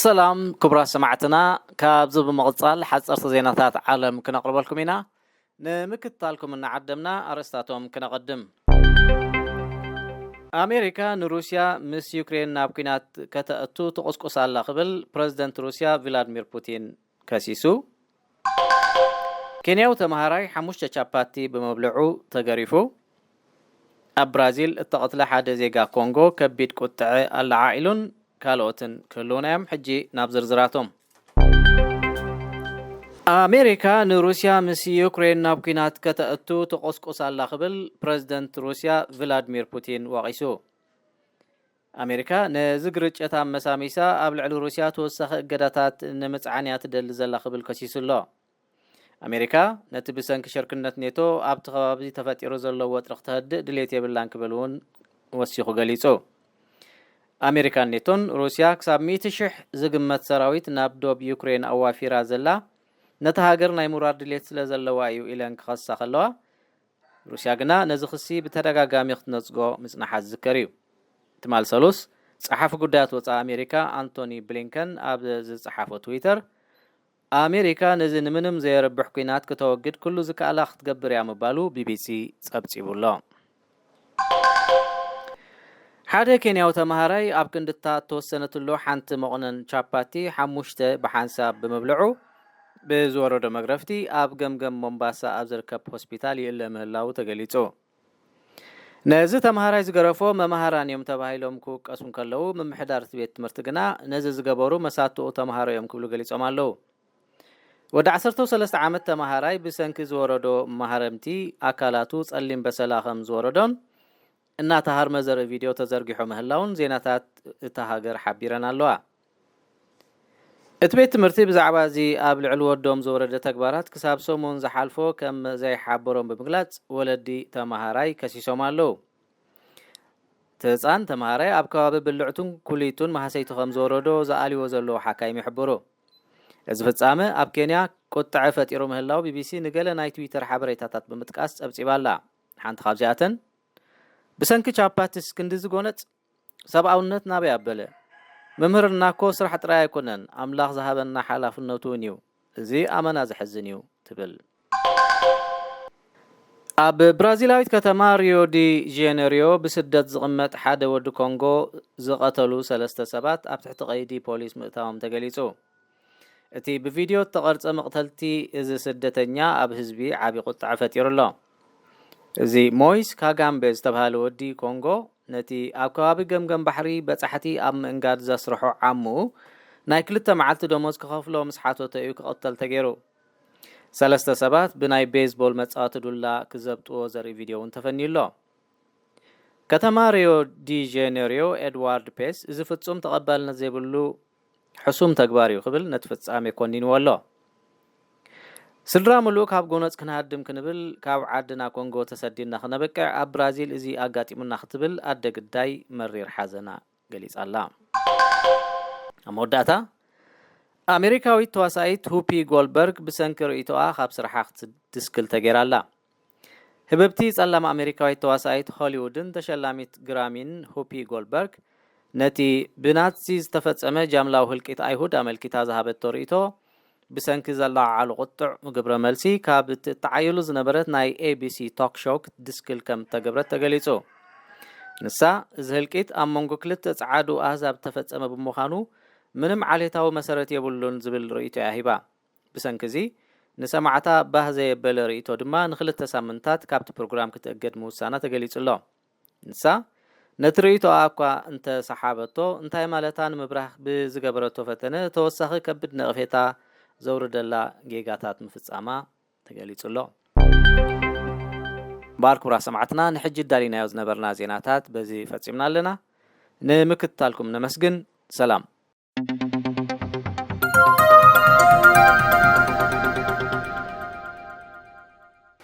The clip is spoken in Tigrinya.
ሰላም ክቡራት ሰማዕትና፣ ካብዚ ብምቕጻል ሓጸርቲ ዜናታት ዓለም ክነቕርበልኩም ኢና። ንምክትታልኩም እናዓደምና ኣርእስታቶም ክነቐድም። ኣሜሪካ ንሩስያ ምስ ዩክሬን ናብ ኲናት ከተእቱ ትቕስቁስ ኣላ ክብል ፕረዚደንት ሩስያ ቭላድሚር ፑቲን ከሲሱ። ኬንያዊ ተመሃራይ ሓሙሽተ ቻፓቲ ብምብልዑ ተገሪፉ። ኣብ ብራዚል እተቐትለ ሓደ ዜጋ ኮንጎ ከቢድ ቁጥዐ ኣለዓዒሉን ካልኦትን ክህልዉና እዮም። ሕጂ ናብ ዝርዝራቶም። ኣሜሪካ ንሩስያ ምስ ዩክሬን ናብ ኲናት ከተእቱ ትቆስቁስ ኣላ ክብል ፕረዚደንት ሩስያ ቭላድሚር ፑቲን ወቒሱ። ኣሜሪካ ነዚ ግርጭት ኣመሳሚሳ ኣብ ልዕሊ ሩስያ ተወሳኺ እገዳታት ንምጽዓን እያ ትደሊ ዘላ ክብል ከሲሱ ኣሎ። ኣሜሪካ ነቲ ብሰንኪ ሽርክነት ኔቶ ኣብቲ ከባቢ ተፈጢሩ ዘሎ ወጥሪ ክተህድእ ድሌት የብላን ክብል እውን ወሲኹ ገሊጹ። ኣሜሪካን ኔቶን ሩስያ ክሳብ ሚእቲ ሽሕ ዝግመት ሰራዊት ናብ ዶብ ዩክሬን ኣዋፊራ ዘላ ነታ ሃገር ናይ ምውራር ድሌት ስለ ዘለዋ እዩ ኢለን ክኸሳ ከለዋ፣ ሩስያ ግና ነዚ ክሲ ብተደጋጋሚ ክትነጽጎ ምጽናሓ ዝዝከር እዩ። ትማል ሰሉስ ጸሓፊ ጉዳያት ወጻኢ ኣሜሪካ ኣንቶኒ ብሊንከን ኣብ ዝጸሓፎ ትዊተር፣ ኣሜሪካ ነዚ ንምንም ዘየርብሕ ኲናት ክተወግድ ኩሉ ዝከኣላ ክትገብር እያ ምባሉ ቢቢሲ ጸብጺቡ ኣሎ። ሓደ ኬንያዊ ተመሃራይ ኣብ ክንድታ እተወሰነትሉ ሓንቲ መቑነን ቻፓቲ ሓሙሽተ ብሓንሳብ ብምብልዑ ብዝወረዶ መግረፍቲ ኣብ ገምገም ሞምባሳ ኣብ ዝርከብ ሆስፒታል ይእለ ምህላዉ ተገሊጹ። ነዚ ተመሃራይ ዝገረፎ መማህራን እዮም ተባሂሎም ክውቀሱ እንከለዉ፣ ምምሕዳር እቲ ቤት ትምህርቲ ግና ነዚ ዝገበሩ መሳትኡ ተመሃሮ እዮም ክብሉ ገሊጾም ኣለዉ። ወዲ ዓሰርተ ሰለስተ ዓመት ተመሃራይ ብሰንኪ ዝወረዶ ማህረምቲ ኣካላቱ ጸሊም በሰላ ከም ዝወረዶን እናተሃርመ ዘርኢ ቪድዮ ተዘርጊሑ ምህላውን ዜናታት እታ ሃገር ሓቢረን ኣለዋ። እቲ ቤት ትምህርቲ ብዛዕባ እዚ ኣብ ልዕሊ ወዶም ዝወረደ ተግባራት ክሳብ ሰሙን ዝሓልፎ ከም ዘይሓበሮም ብምግላጽ፣ ወለዲ ተመሃራይ ከሲሶም ኣለዉ። እቲ ህጻን ተመሃራይ ኣብ ከባቢ ብልዕቱን ኩሊቱን ማህሰይቱ ከም ዝወረዶ ዝኣልዎ ዘለዉ ሓካይም ይሕብሩ። እዚ ፍጻመ ኣብ ኬንያ ቁጥዐ ፈጢሩ ምህላው ቢቢሲ ንገለ ናይ ትዊተር ሓበሬታታት ብምጥቃስ ጸብጺባ ኣላ። ሓንቲ ካብዚኣተን፣ "ብሰንኪ ቻፓትስ ክንድዚ ጎነጽ? ሰብኣውነት ናበይ ኣበለ? ምምህርና እኮ ስራሕ ጥራይ ኣይኮነን፣ ኣምላኽ ዝሃበና ሓላፍነቱ እውን እዩ። እዚ ኣመና ዘሕዝን እዩ" ትብል። ኣብ ብራዚላዊት ከተማ ሪዮ ዲ ጄኔሪዮ ብስደት ዝቕመጥ ሓደ ወዲ ኮንጎ ዝቐተሉ ሰለስተ ሰባት ኣብ ትሕቲ ቀይዲ ፖሊስ ምእታዎም ተገሊጹ። እቲ ብቪድዮ እተቐርጸ መቕተልቲ እዚ ስደተኛ ኣብ ህዝቢ ዓቢ ቁጥዐ ፈጢሩ ኣሎ። እዚ ሞይስ ካጋምቤ ዝተባህለ ወዲ ኮንጎ ነቲ ኣብ ከባቢ ገምገም ባሕሪ በጻሕቲ ኣብ ምእንጋድ ዘስርሖ ዓምኡ ናይ ክልተ መዓልቲ ደሞዝ ክኸፍሎ ምስ ሓተቶ እዩ ክቕተል ተገይሩ። ሰለስተ ሰባት ብናይ ቤዝቦል መጻወቲ ዱላ ክዘብጥዎ ዘርኢ ቪድዮ እውን ተፈንዩ ኣሎ። ከተማ ሪዮ ዲ ጄኔሪዮ ኤድዋርድ ፔስ እዚ ፍጹም ተቐባልነት ዘይብሉ ሕሱም ተግባር እዩ ክብል ነቲ ፍጻሜ ኮኒንዎ ኣሎ። ስድራ ምሉእ ካብ ጎነጽ ክንሃድም ክንብል ካብ ዓድና ኮንጎ ተሰዲድና ክነበቅዕ ኣብ ብራዚል እዚ ኣጋጢሙና ክትብል ኣደ ግዳይ መሪር ሓዘና ገሊጻ ኣላ። ኣብ መወዳእታ፣ ኣሜሪካዊት ተዋሳኢት ሁፒ ጎልበርግ ብሰንኪ ርእይቶኣ ካብ ስርሓ ክትድስክል ተገይራ ኣላ። ህብብቲ ጸላም ኣሜሪካዊት ተዋሳኢት ሆሊውድን ተሸላሚት ግራሚን ሁፒ ጎልበርግ ነቲ ብናዚ ዝተፈጸመ ጃምላዊ ህልቂት ኣይሁድ ኣመልኪታ ዝሃበቶ ርእይቶ ብሰንኪ ዘለዓዓሉ ቁጥዕ ግብረ መልሲ ካብ እትተዓየሉ ዝነበረት ናይ ኤቢሲ ቶክ ሾው ክትድስክል ከም እተገብረት ተገሊጹ። ንሳ፣ "እዚ ህልቂት ኣብ መንጎ ክልተ ጸዓዱ ኣህዛብ እተፈጸመ ብምዃኑ ምንም ዓሌታዊ መሰረት የብሉን" ዝብል ርእይቶ እያ ሂባ። ብሰንኪ እዚ ንሰማዕታ ባህ ዘየበለ ርእይቶ ድማ ንክልተ ሳምንታት ካብቲ ፕሮግራም ክትእገድ ምውሳና ተገሊጹ ኣሎ። ንሳ ነቲ ርእይቶኣ እኳ እንተሰሓበቶ፣ እንታይ ማለታ ንምብራህ ብዝገበረቶ ፈተነ ተወሳኺ ከቢድ ነቐፌታ ዘውርደላ ጌጋታት ምፍጻማ ተገሊጹ ኣሎ። እምበኣር ክቡራት ሰማዕትና፣ ንሕጂ ኣዳሊናዮ ዝነበርና ዜናታት በዚ ፈጺምና ኣለና። ንምክትታልኩም ነመስግን። ሰላም።